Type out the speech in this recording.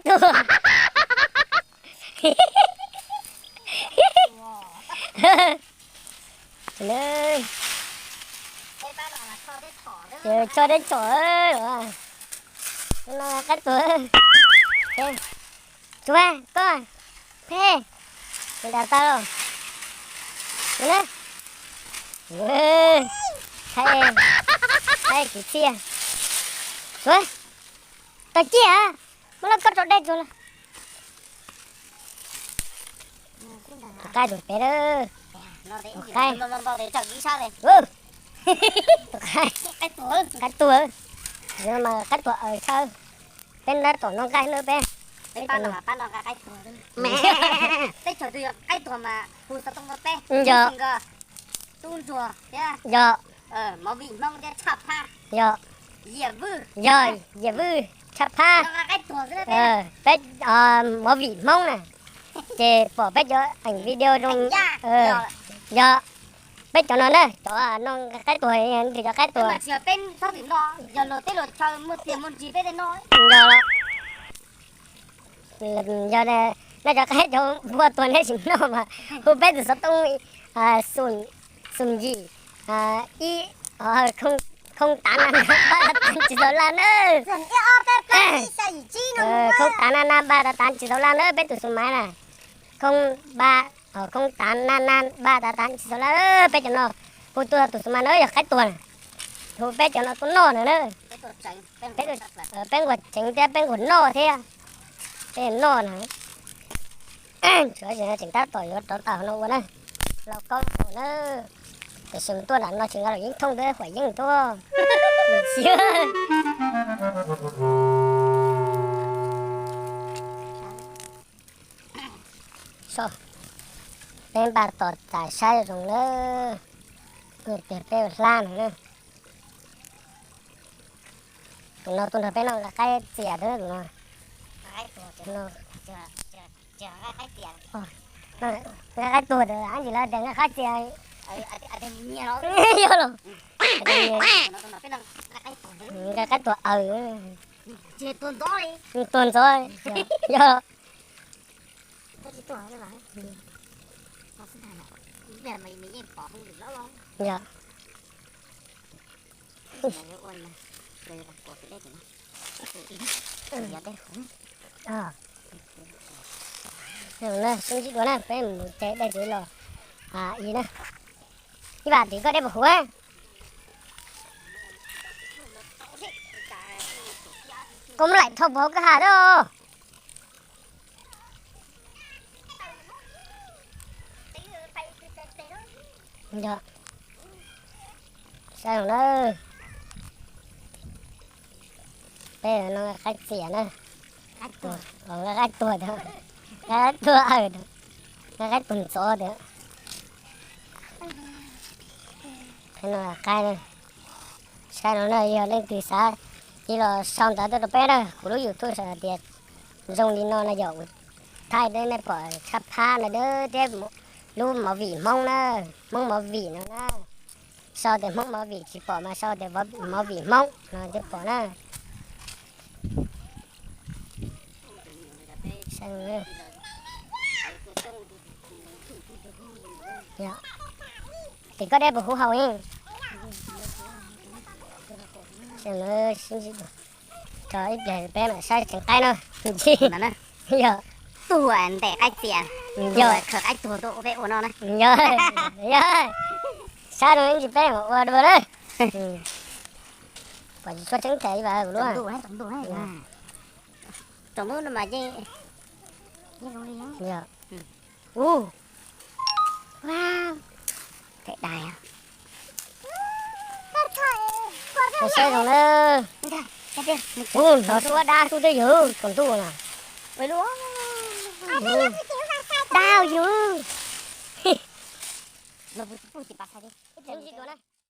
Tuag. Ces tso teb tsom no qaib tuag. Tsuav koj phem, nram tau na. Thaij, thaij kwv txhiaj. Tsuav, tau ciaj, muab lawv koj tso dej tsuag lawm. Tus qaib tus pem lawm. Tus qaib. Tus qaib, qaib tuag. Yog mas qaib tuag aws tshaj. Peb ntab tom noj nqaij na peb. Peb yog, yog, yog, yog, yam vwj tshaj phab. Peb movie Hmoob na, ces pom peb cov eem video zoo, yog, peb cov no na, cov no nqa qaib tuag, nrhiav cov qaib tuag. Yog, yog cov qaib cov npua tuag neb tsis noj mas hu peb tus xov tooj xum yim ib, khoob tav na na npaj tas tsis tau laj na. Khoob tav na na npaj tas tas tsis tau laj na peb tus xum maiv na. Khoob npaj, khoob tav na na npaj tas tas tsis tau laj peb cov no. Hu tuaj tus xum maiv no yog qaib tuag na. Hu peb cov no tuaj noj na na. Peb nquag tseev thiab peb nquag noj thiab. Peb noj na. Tseem tab tom yuav rov tawm no ua na. Lau kaub hau na. Tiam sis tuaj nram no tsis nqa los yeeb thooj thiab huam yeeb tuaj. Peb npaj tos tas saib zoo na. Tias peb hlab no na. Tus no tuaj nrog peb noj nqa qaib txias tus no. Nqa qaib tuag tab sis lawv tias nqa qaib txias. Yog los. Nqa qaib tuag aws. Tuag ntxov. Yog. Yog. Sib ntsib dua na, peb mus cais dej tsev los ib na. Ib vam tim koj dej puas huv? Koj muab laim thauj pov koj ha thiab. Saib na, peb no qaib txias na, nqa qaib tuag, nqa qaib tuag aws, nqa qaib tuag ntxov tias. Qaib no qaib, saib no na, yog leej twg xav ib los sau ntawv tuaj rau peb na, kuv lub YouTube sau hais tias zoo li no na yom, kuv thaij nej pom tshaj phab no thiab lub movie Hmoob na, Hmoob movie no na. Sau tias Hmoob movie tsis pom mas sau tias movie Hmoob no thiaj pom na. Tim koj dej puas huv haus? Tso ib pliag peb mam saib tseev qaib no. Yog, tuag ntes qaib txias, yog khaws qaib tuag tuaj ua peb ua no na. Yog, yog, saib no ib ntsis peb mam ua dua na. Pom tsis tshua tseeb cas ib vas kuv lub. Tsaus ntuj no mas yeej, yeej zoo li. Yog. Ub, phem dais. Saib zoo na. Ub, hnov suab dab tub twb yog tsaus ntuj na. Dab yog.